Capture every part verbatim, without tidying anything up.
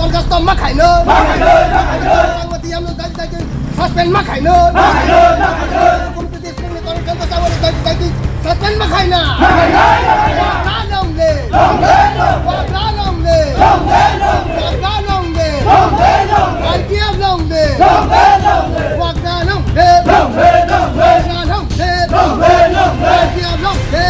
Torgasto ma khaino. Changma D M no dagi dagi suspend ma khaino. Gumti district ni Torgasto changma ni dagi dagi suspend ma khaina. Wagner long live. Wagner long live. Wagner long live. R P F long live. Wagner long live. Wagner long live. R P F long live.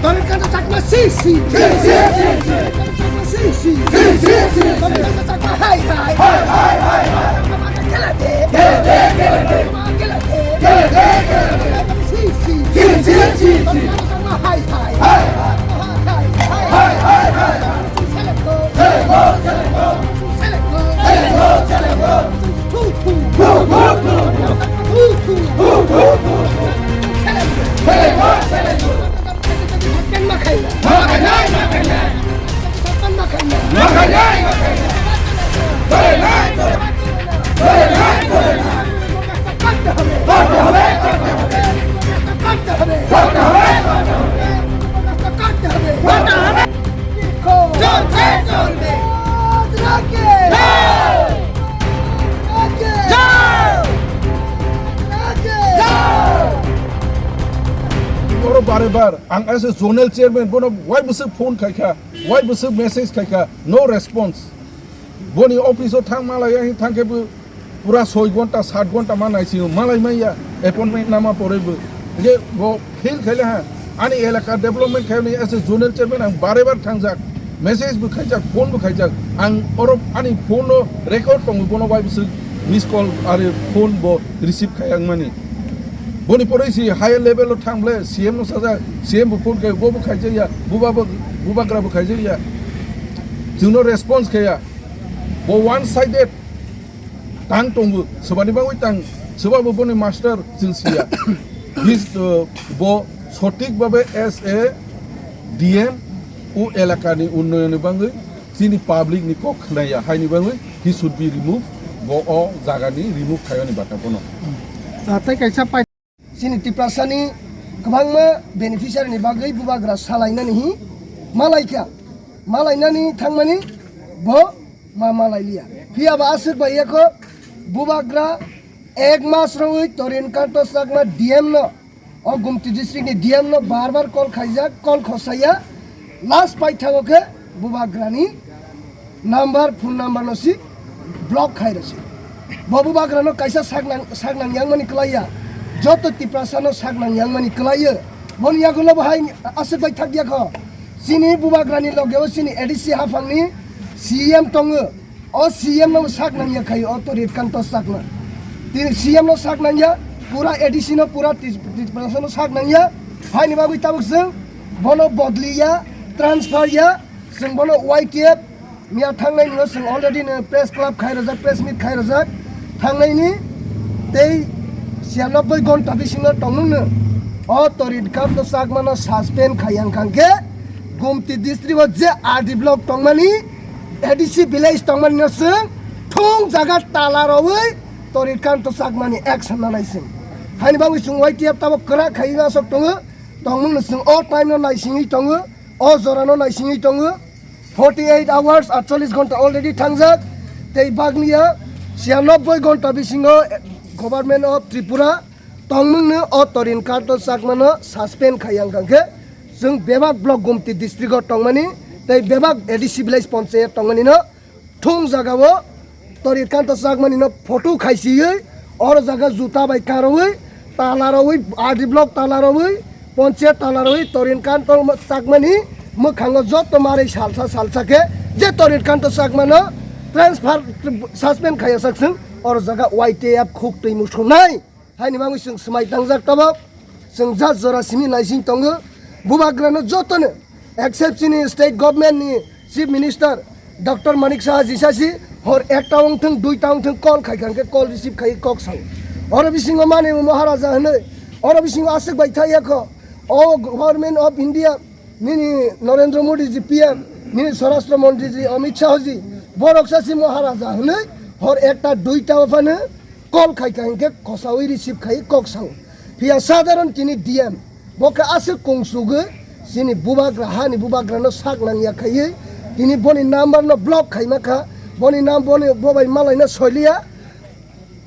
Torgasto Chakma sisi. Torgasto Chakma sisi. Torgasto Chakma hai hai. Hai hai hai hai. Chakma gila de. Gila de, gila de. Chakma gila de. Gila de, gila de. Sisi. Sisi, sisi. Torgasto Chakma hai hai. Hai hai. Hai hai hai. Seleko. Seleko, seleko. Seleko. Seleko, seleko. Seleko, seleko. Oro bare bar ang as a zonal chairman bono wai bwswk phone khaikha, wai bwswk message khaikha, no response. Boni office o thang malai, ang thang khe bo pura soi ghonta, sat ghonta ma nai sio, malai maya, appointment nama pore bo. Je bo fail khaile ha, ani elaka development khaini as a zonal chairman ang bare bar thangjak, message bo khaijak, phone bo khaijak, ang oro ani phone no record tongo, bono wai bwswk miss call are phone bo receive khayang mani. Boni pore si higher level o thang ble C M no sajak, C M bo phone khai, bo bo khaijak ya, buba bo, bubagra bo khaijak ya. Chwngno response khaya. Bo one sided tang tongo, swbani bagwi tang, swba bo boni master chwng siya. His, uh, bo sotik babe as a D M o elakani unnayonni bagwi chini public ni kok khnaya, haini bagwi he should be removed, bo o jagani remove khayoni bata bono. Ah, tei kaisa pai- Chini Tiprasani kwbangma beneficiary ni bagwi bubagra salainani hi malaikha, malainani thangmani bo ma malailiya. Phiya ba aswk bai yakho bubagra ek mas rwi Torin Kanto Chakma D M no, o Gumti district ni D M no bar bar call khaijak, call khosaya, last paithago khe bubagrani number, phone number no si block khai rwse. Bo bubagra no kaisa sak nang, sak nang yang mani kwlaiya. Joto Tiprasa no sak nang yang mani kwlaiyo. Boni yagulo bo hai aswk bai thak yakho. Chini bubagra ni loge o chini A D C haphang ni C M tongo. O C M no sak nang ya khai o Torit Kanto Chakma. Tini C M no sak nang ya, pura A D C no, pura Tis-, Tiprasa no sak nang ya. Haini bagwi tabuk chwng bono bodli ya, transfer ya, chwng bono Y T F Miya thangnai nino chwng already no press club khai rwjak, press meet khai rwjak. Thangnai ni tei siyanoboi gonta bisingo tongmung no o Torit Kanto Chakma no suspend khai yang khang khe Gumti district o je R D block tongmani, A D C village tongmani no chwng thung jaga tala rwi Torit Kanto Chakma ni action nanai chwng. Haini bagwi chwng Y T F tabok kwrak khai asok tongo, tongmung no chwng o time no naisingwi tongo, o jora no naisingwi tongo. Forty eight hours, atchollish ghonta already thangjak. Tei bagniya siyanoboi ghonta bisingo Government of Tripura tongmungno o Torin Kanto Chakmano suspend khai yang kangkhe, chwng bebak block Gumti district o tongmani tei bebak A D C village panchayat tongmanino thung jagao Torit Kanto Chakmani no photo khaisiwi, oro jaga juta bai karwi, tala rwi, R D block tala rwi, ponche tala rwi, Torit Kanto Chakmani mwkhango joto mari salsa salsa khe je Torit Kanto Chakmano transfer, suspend khaiya sak chwng, oro jaga Y T F khuk twi musungnai. Haini bagwi chwng swmai tangjak tabok, chwng jat jora simi naising tongo. Bubagrano jotono, except chini state government ni Chief Minister Doctor Manik Saha jisasi hor ekta wngthwng, duita wngthwng call khai kha, hwnkhe call receive khai kok sao. Oro bisingo mani Maharaja hwnwi, oro bisingo aswk bai thai yakho. O Government of India, nini Narendra Modi ji P M, nini Swarashtra Mantri ji Amit Shah ji, borok sasi Maharaja hwnwi hor ekta duita phano call khai kha hinkhe kosawi receive khai kok sao. Phiya sadharon tini D M, bo khe aswk kungsugwi chini bubagra, hani bubagrano sak nangya khaiwi tini boni number no block khaima kha, boni nam boni bobai malaina soiliya.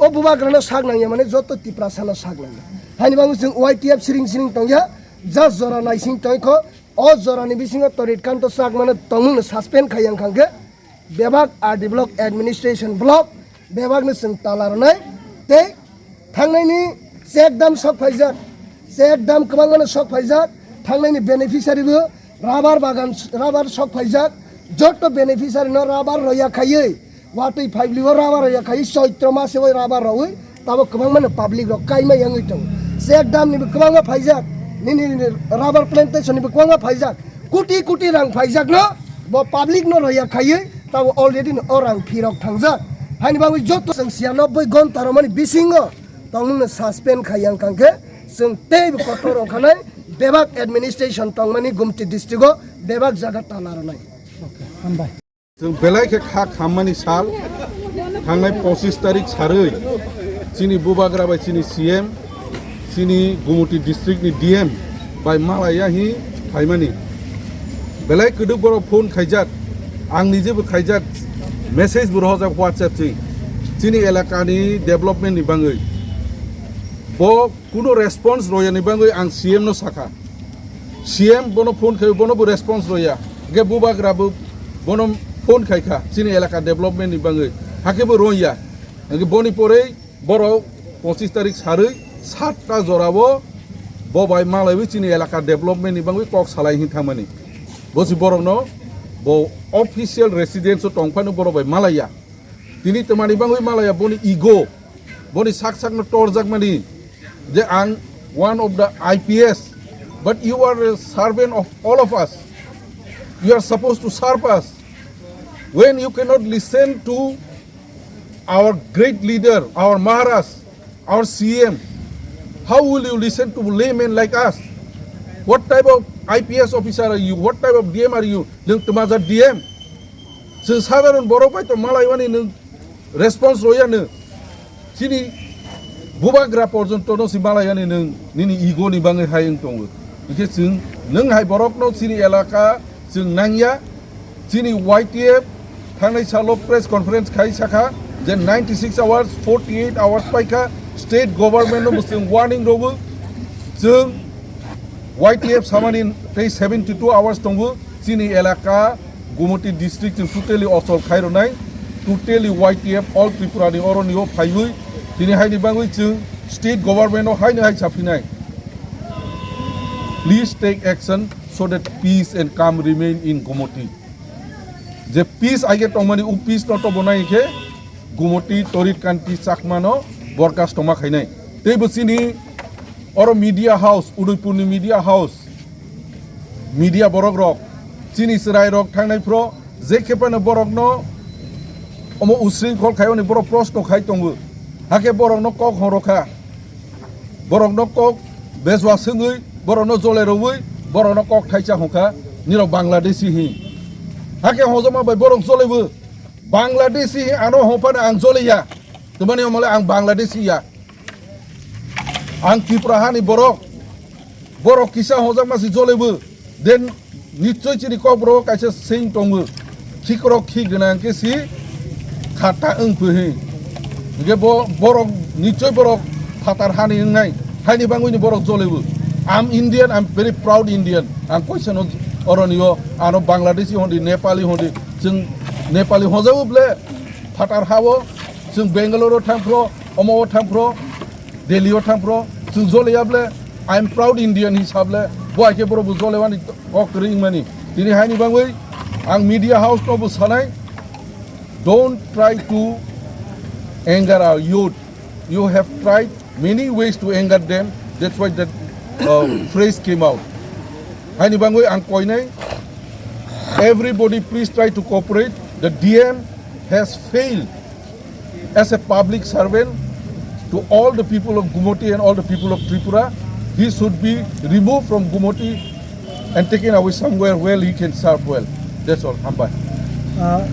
O bubagrano sak nangya mane joto Tiprasano sak nangya. Haini bagwi chwng Y T F siring siring tongya, just jora naising tongkho. O jorani bisingo Torit Kanto Chakmano tongmungno suspend khai yang kha khe bebak R D block, administration block, bebakno chwng tala rwnai. Tei thangnaini check dam sok phaijak, check dam kwbangmano sok phaijak, thangnaini beneficiary bo rubber bagan, rubber sok phaijak, joto beneficiary no rubber roya khaiwi, watwi phaibli o rubber roya khaiwi, Choitro mase o rubber rowi, tabo kwbangma no public rok kaima yangwi tongo. Check dam ni bo kwbangma phaijak, nini, nini rubber plantation ni bo kwbangma phaijak, koti koti rang phaijak no, bo public no roya khaiwi, tabo already no o rang phirok thangjak. Haini bagwi joto chwng siya nobboi gonta romani bisingo tongmungno suspend khai yang kha khe, chwng teibo kotor ongkhanai, bebak administration tongmani Gumti district o bebak jaga tala rwnai. Hambai. Chwng belai khe kha khammani sal, thangnai pochis tarik sarwi chini bubagra bai chini C M, chini Gumti district ni D M bai malaya hi phaimani. Belai kwdwk borok phone khaijak, ang nijebo khaijak, message bo rohorjak WhatsApp si, chini elakani development ni bangwi. Bo kuno response royani bangwi ang C M no sakha. C M bono phone khai, bono bo response roya. Hingke bubagra bo bono phone khai kha, chini elaka development ni bangwi. Hake bo roya. Hingke boni porei borok pochis tarik sarwi satta jorao bo bai malaiwi chini elaka development ni bangwi kok salai hin thangmani. Bo si borokno bo official residence o tongphano borok bai malaiya. Tini twmani bangwi malaya boni ego, boni sak sakno torjakmani je ang one of the I P S, but you are a servant of all of us. You are supposed to serve us. When you cannot listen to our great leader, our Maharaj, our C M, how will you listen to laymen like us? What type of I P S officer are you? What type of D M are you? Nwng twmajak D M. Chwng sadharon borok bai to malaiwani nwng response royano. Chini bubagra porjonto no si malaiwani nwng nini ego ni bangwi hai wng tongo. Hingke chwng nwng hai borokno chini elaka chwng nangya. Chini Y T F thangnai salo press conference khai sakha je ninety six hours, forty eight hours paikha state government no bo chwng warning rogo. Chwng Y T F samani tei seventy two hours tongo. Chini elaka Gumoti district chwng totally ochol khai rwnai, totally Y T F All Tripura ni oroni o phaiwi tini haini bangwi chwng state government o haino hai saphinai, please take action so that peace and calm remain in Gumoti. Je peace aige tongmani o peace no tobonai khe Gumoti Torit Kanti Chakma no borkas tongma khainai. Tei bo chini oro media house, Udaipur ni media house, media borok rok, chini chwrai rok thangnai phro, je khe phano borok no omo usring khol khai oni borok proshno khai tongo. Hakhe borok no kok horo kha. Borok no kok bejwa swngwi, borok no jole rwwi, borok no kok thaisa hongkha, nirok Bangladeshi hi. Hakhe hojoma bai borok jole bo. Bangladeshi hi ano hongphano ang jole ya. Tumani omole ang Bangladeshi ya. Ang Tripura hani borok. Borok kisa hojak masi jole bo. Den nichoi chini kok borok kaisa sing tongo. Khikrok khi gwnang khe si khata wng phi hi. Hingke bo borok nichoi borok phatar hani wngnai. Haini bangwi ni borok jole bo. I'm Indian, I'm very proud Indian. Ang koisa no oroni o ano Bangladeshi hondi, Nepali hondi. Chwng Nepali hojabo ble phatar hao. Chwng Bangalore o thang phro, omo o thang phro, Delhi o thang phro, chwng jole ya ble, I am proud Indian hisab le, bo hai khe borok bo jole wani kok kwrwi wngmani. Tini haini bangwi ang media house no bo sanai, don't try to anger our youth. You have tried many ways to anger them. That's why that uh, phrase came out. Haini bangwi ang koinai, everybody please try to cooperate. The D M has failed as a public servant, to all the people of Gumoti and all the people of Tripura. He should be removed from Gumoti and taken away somewhere where he can serve well. That's all. Hambai. Ah,